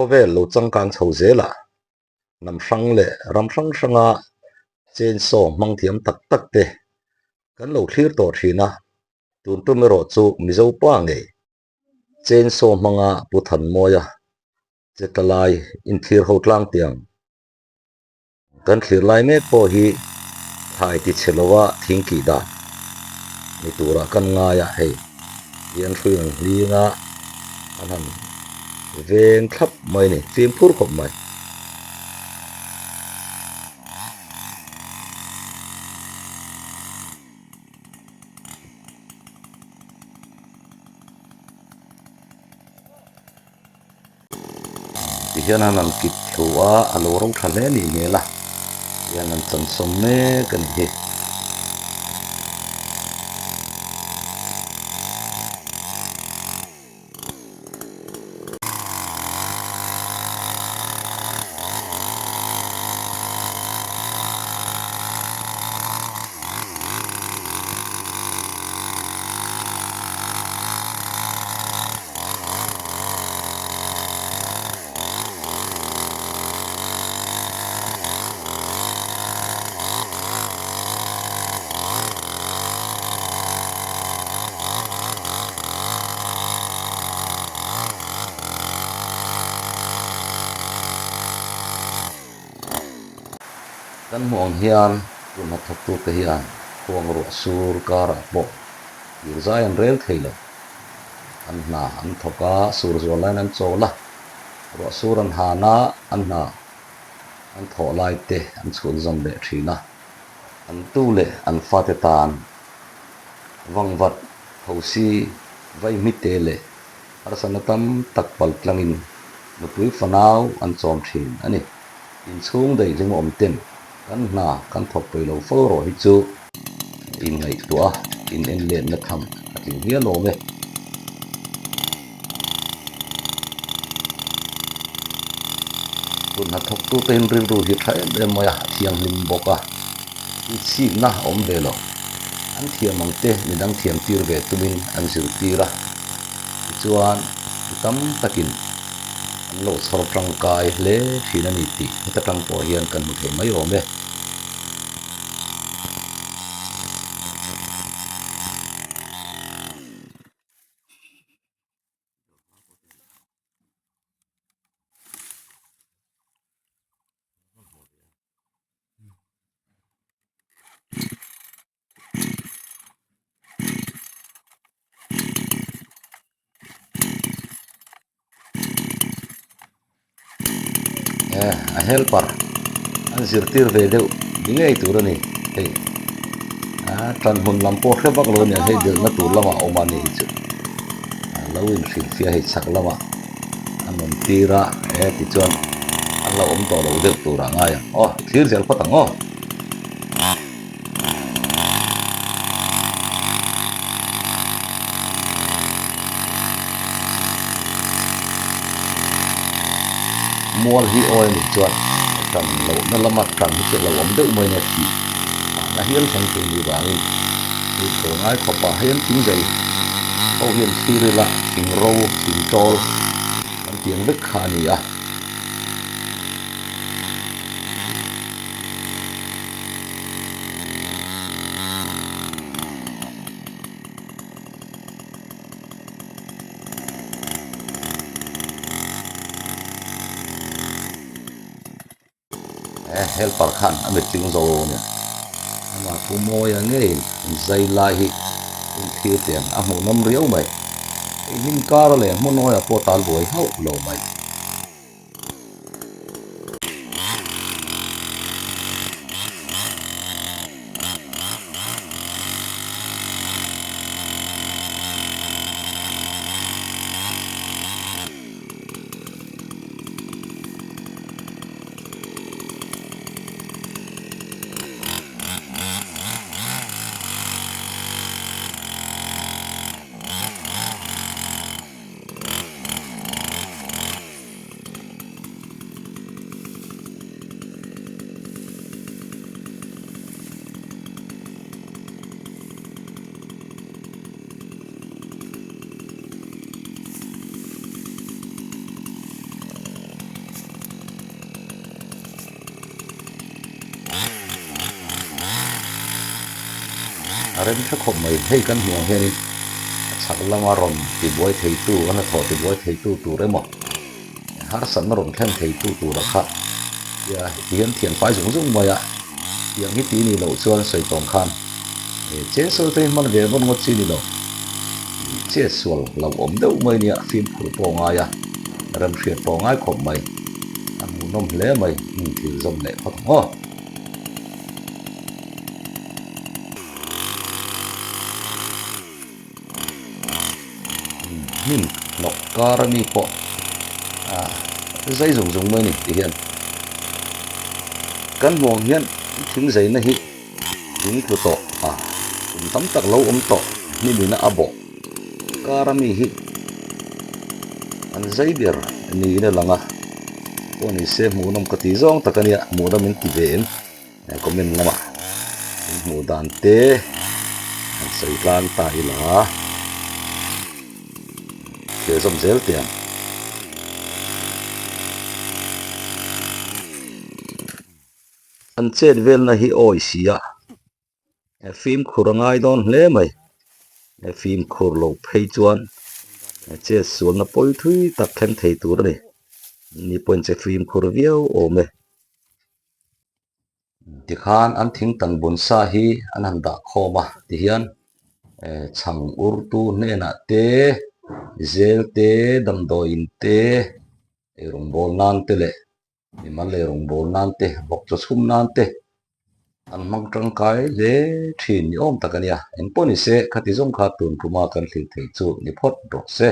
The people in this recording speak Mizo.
Khawvel lo changkang chho zelah hnam hrang leh ram hrang hranga chainsaw hmang thiam tak tak te kan lo thlir tawh thin a, tun tum erawh chu Mizo pa ngei chainsaw hmanga Pu Thanmawia che tla lai inthlir ho tlang tiang. Kan thlir lai mek pawh hi thlai ti chhe lova thing kih dan ni turah kan ngai a, hei hi an hrui ang hling a, an han veng thlap mai a ni, fimkhur khawp mai. Tihian an han kit thu a, a lo ro tha hle nih hmel a, tihian an chansawm mek a nih hi. Kan hmuh ang hian tun hnathawktute hian khuang ruah sur karah pawh thir zai an rel thei lo. An hna an thawk a, sur zual laiin an chawl a, ruah sur an han a, an hna an thawh lai te an chhunzawm leh thin a. An tu leh an fate tan vangvat thosi vaihmite leh harsatna tam tak pal tlangin nupui fanau an chawm thin a ni. Inchhung daih hlim awm ten kan hna kan thawk peih lo fo rawh hi chu inngaihtuah a, in en letna tham a tling hial awm e. Tun hnathawktute in rilru hi tha em em mai a, a thianghlim bawk a, inchhikna a awm ve lo. An thiam ang te midang thiam tir ve tumin an zirtir a, tichuan mi tam takin an lo chhawr tangkai hle thin a ni tih heta tang pawh hian kan hmu thei mai awm e. A helper an zirtir ve deuh ni ngei tur a ni hei a tan hmun lam pawh hre vak lo a nia hei delhna tur lamah a awm a ni hi chu a lo inhrilhfiah hei chhak lamah a rawn tir a he tichuan an lo awm tawh lo deuh tur a ngai ang aw thlir zel phawt ang aw. Mual hi awi anih chuan tan lohna lama tan hi chu a lo awm deuh mai nia thih phahna hial thleng thei ni vangin thil thaw ngai khawpah hian thing zai ho hian thlir ila thing ro thing tawl kan tiang vek kha a ni a. He helper khan a mitling zo lo ania amah pu mawia ngeiin an zai lai hi inthlir tiang a hmuhnawm riau mai hei hnim kar leh hmun awiah pawh tal buai hauh lo mai. A rem hre khawp mai. Hei kan hmuh ang hianin a chhak lama rawn tibuai theitu, a hnathawh tibuai theitu tur emaw, harsatna rawn thlen theitu tura kha tia ti hian thian fai zung zung mai a. Tiang hi ti nih loh chuan sawi tawng khan chensawl te hi hman ve vawn ngawt chi ni lo. Chetsual hlauhawm deuh mai nia fimkhur pawh ngai a, remhriat pawh ngai khawp mai. A hmuhnawm hle mai, thil zawm leh phawt ang aw. Hnim hnawk kar ami pawh ah zai zung zung mai a ni ti hian kan hmuh ang hian thing zaina hi thing tlu tawh ah kum tam tak lo awm tawh hnim in a bawh kar ami hi an zai ber niin a lang a pawh ni se hmuhnawm ka tih zawng tak a nia hmuhnawm in ti ve em. Comment lamah in hmuh dan te han sawi tlang ta ila thil zawm zel teh ang. An chet velna hi awi si a, fimkhur a ngai dawn hle mai. Fimkhur lo phei chuan chet sualna pawi thui tak thleng thei tur a ni. Ni pawhin che fimkhur viau awm e. Tikhan an thing tan bun sa hi an han dah khawm a tihian eh chhang ur tu hnenah te zel te damdawiin te eirawng bawl nan te leh mimal eirawng bawl nan te bawk chaw chhum nan te an hmang tangkai hle thin ni awm tak a nia engpawh ni se khati zawng kha tun tuma kan hrilh theih chu ni phawt rawh se.